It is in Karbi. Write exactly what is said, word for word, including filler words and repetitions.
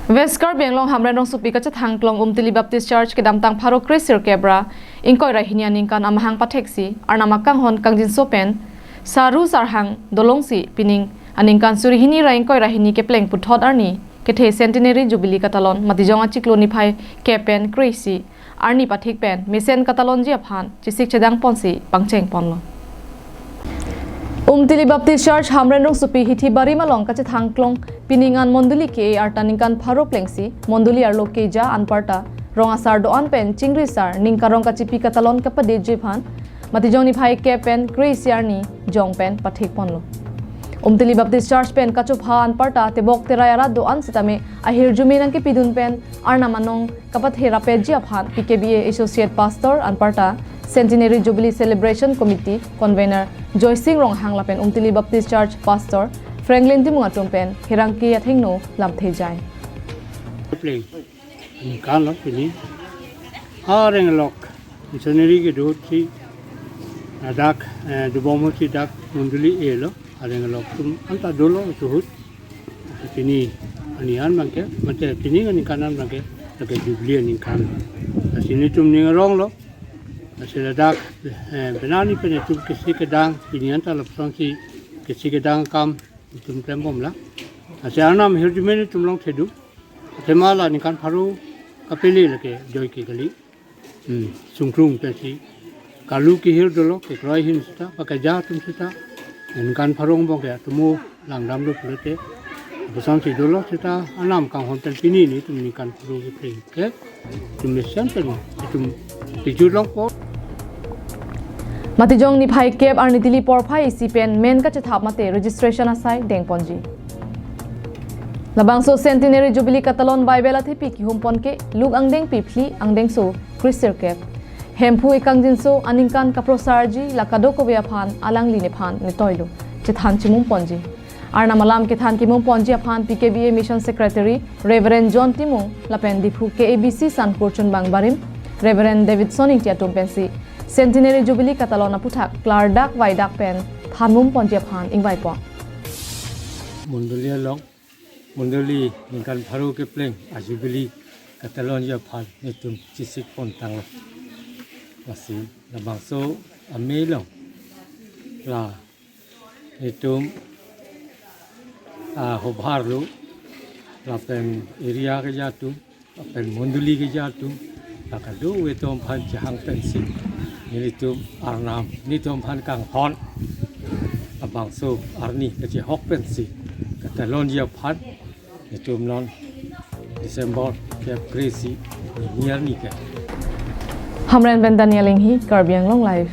West Karbi Anglong Hamren rongsopi kachethang klong Umtili Baptist Church kedamtang pharo kre sirkep ra ingkoi ra hini aningkan amahang patheksi Arnam akanghon kangjinso pen saru sarhang dolongsi pining aningkan suri hini ra ingkoi ra hini kepleng puthot arni kethe Centenary Jubilee katalon Matijong achiklo niphai kep pen kre isi arni pathik pen mesen katalonji aphan chesik chedang ponsi pangcheng ponlo. Umtili Baptist Church Hamren rongsopi hithi barim along kachethang klong pining an mondoli ke arta ningkan pharo plengsi mondoli arlo keja anparta rong asar do-an pen chingri sar ning karong kachipi katalon kapadeji aphan Matijong niphai kep pen kre isi arni jong pen pathik ponlo. Umtili Baptist Church pen kachopha anparta tebok terai arat do-an sitame ahirjume nangkepidun pen Arnam anong kapathe rapetji aphan P K B A Associate Pastor anparta Centenary Jubilee Celebration Committee Convener Joysing Ronghang lapen Umtili Baptist Church Pastor Franklin Timung atum pen hirangke athengno lamthe jai. Pleng. Aningkan lo pini. Areng lok. Missionary kedo si. Adak, eh, dobom ho si dak mondoli elo. Areng lok atum anta dolo suhut. Pini ani an bangke, mate pini aningkan an bangke, lake Jubilee aningkan. Lasi nelitum ning arong lo. Lasi ladak, eh, penani pen itum kesi kedang, pini anta lapuson si kesi kedang akam itum klembom la. Lasi Arnam ahirjume nelitum longthedun. Athema la ningkan pharo kapele lake joike kali. Hmm, sungkrung pensi. Kalu kehir dolo, kekroi ahin seta, pakeja atum seta. Ningkan pharo angbong ke atumo langdam do pulote. Lapuson si dolo seta, Arnam kanghon pen pini nelitum ningkan pharo kepleng ke. Itum mesen pen, itum pijut longpo. Matijong niphai kep arni tili porphai isi pen men kachethap mate registration asai dengponji. Labangso Centenary Jubilee katalon Bible athepi kehum pon ke Luke angdengpi phli angdengso kre sirkep. Hemphu ekangjinso aningkan kaprosarji la kadokave aphan alangli nephan netoilo. Chethan chimum ponji. Arnam alam kethan kimum ponji aphan P K B A Mission Secretary Reverend John Timung lapen Diphu K A B C San Kurchun Bang Barim Reverend Davidson Ingti atum pensi Centenary Jubilee katalon aputhak klardak vaidak pen thanmum ponji aphan ingvaipon. Mondoli along, mondoli ningkan pharo kepleng a Jubilee katalonji aphan nelitum chesik pontanglo. Lasi labangso amei along la nelitum, ah, hobharlo lapen area keja atum lapen mondoli keja atum la kadokave atum aphan chehang pensi nelitum Arnam nelitum aphan kanghon labangso arni kachehok pensi katalonji aphan nelitum non December kep kre isi ni arni ke. Hamren pen Daniel Inghi, Karbi Anglong Live.